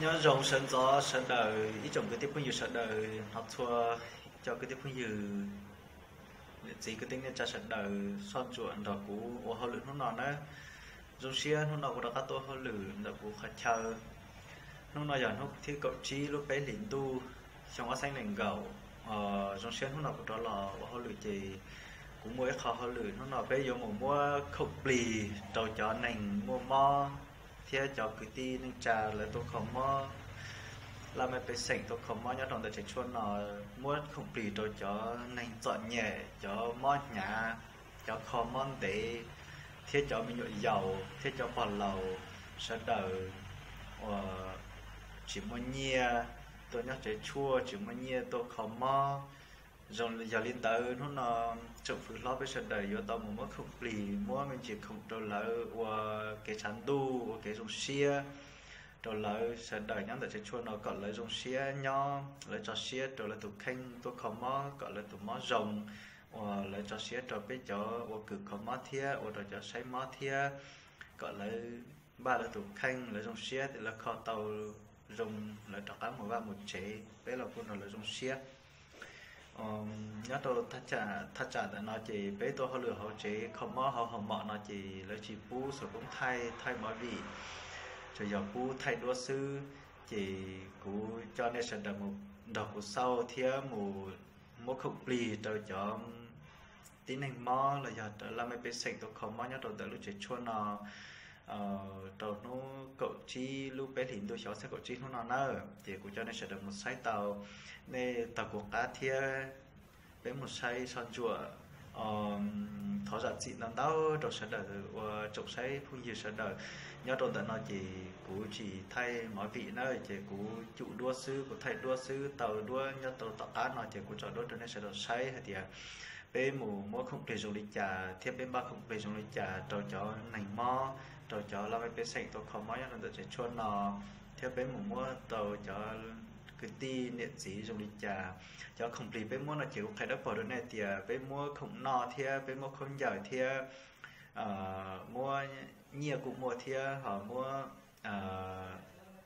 Nyob zoo sawv ntxov sawv daws, ib tsoom kwv tij phooj ywg sawv daws, hnov txhua cov kwv tij phooj ywg, niam txiv kwv tij neej tsa sawv daws soj ntsuam nrog kuv ua hauj lwm hnub no nawb. Zoo siab hnub no kuv rov qab tuaj hauj lwm ntawm kuv qhov chaw. Hnub no yog hnub thib kaum tsib lub peb hlis ntuj xyoo ob txhiab nees nkaum. Zoo siab hnub no kuv rov los ua hauj lwm ces kuv muaj ib qho hauj lwm. Hnub no peb yuav mus muab khoom plig rau cov neeg muaj mob thiab cov kwv tij neej tsa lawv tuaj kho mob, laj mej pej xeem tuaj kho mob nyob rau ntawm tsev tshuaj no, muab khoom plig rau cov neeg txom nyem, cov mob hnyav, cov kho mob ntev, thiab cov me nyuam yaus thiab cov pog laus sawv daws uas tsis muaj nyiaj tuaj nyob tsev tshuaj, tsis muaj nyiaj tuaj kho mob. Zoo yog li ntawd hnub no tsoom fwv hlob peb sawv daws yuav tau mus muab khoom plig, muab me ntsis khoom rau lawv ua kev tshav ntuj, ua kev zoo siab rau lawv sawv daws nyob ntawm tsev tshuaj no kom lawv zoo siab nyob, lawv tso siab rau lawv tus kheej tuaj kho mob kom lawv tus mob zoo, uas lawv tso siab rau peb cov ua kws kho mob thiab ua rau cov saib mob thiab kom lawv npaj lawv tus kheej, lawv zoo siab, lawv kho tau zoo, lawv rov qab mus vaj mus tsev, peb los kuj nrog lawv zoo siab. Nyob rau thaj tsam ntawm no ces peb tuaj hauj lwm hauv tsev kho mob hauv hoo mom no ces lawv tsis pub xov koob thaij, thaij movie, tsuas yog pub thaij duab xwb. Ces kuv coj nej sawv daws mus nrog kuv xauj thiab mus muab khoom plig rau cov tib neeg mob los yog laj mej pej xeem tuaj kho mob nyob rau ntawm lub tsev tshuaj no rau hnub kaum tsib lub peb hlis ntuj xyoo ob txhiab kaum tsib hnub no nawb. Ces kuv coj nej sawv daws mus saib tau, nej taug kuv qab thiab peb mus saib soj ntsuam. Thov zam txim ntau ntau rau sawv daws uas tsoom saib phooj ywg sawv daws. Nyob rau ntawm no ces kuv tsis thaij movie na, ces kuv cum duab xwb, kuv thaij duab xwb, tau duab nyob rau tom qab no ces kuv tso duab rau nej sawv daws saib hais tias peb mus muab khoom plig zoo li cas thiab peb npaj khoom plig zoo li cas rau cov neeg mob, rau cov laj mej pej xeem tuaj kho mob nyob rau ntawm tsev tshuaj no, thiab peb mus muab rau cov kwv tij niam txiv zoo li cas. Cov khoom plig peb muab no ces kuv qhia dawb paug rau nej tias peb muab khoom noj thiab peb muab khaub ncaws thiab muab nyiaj kuj muaj thiab ho muab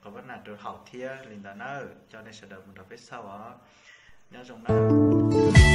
qhov pab nag rau haus thiab li ntawd na. Coj nej sawv daws mus nrog peb xauj os. Nyob zoo na.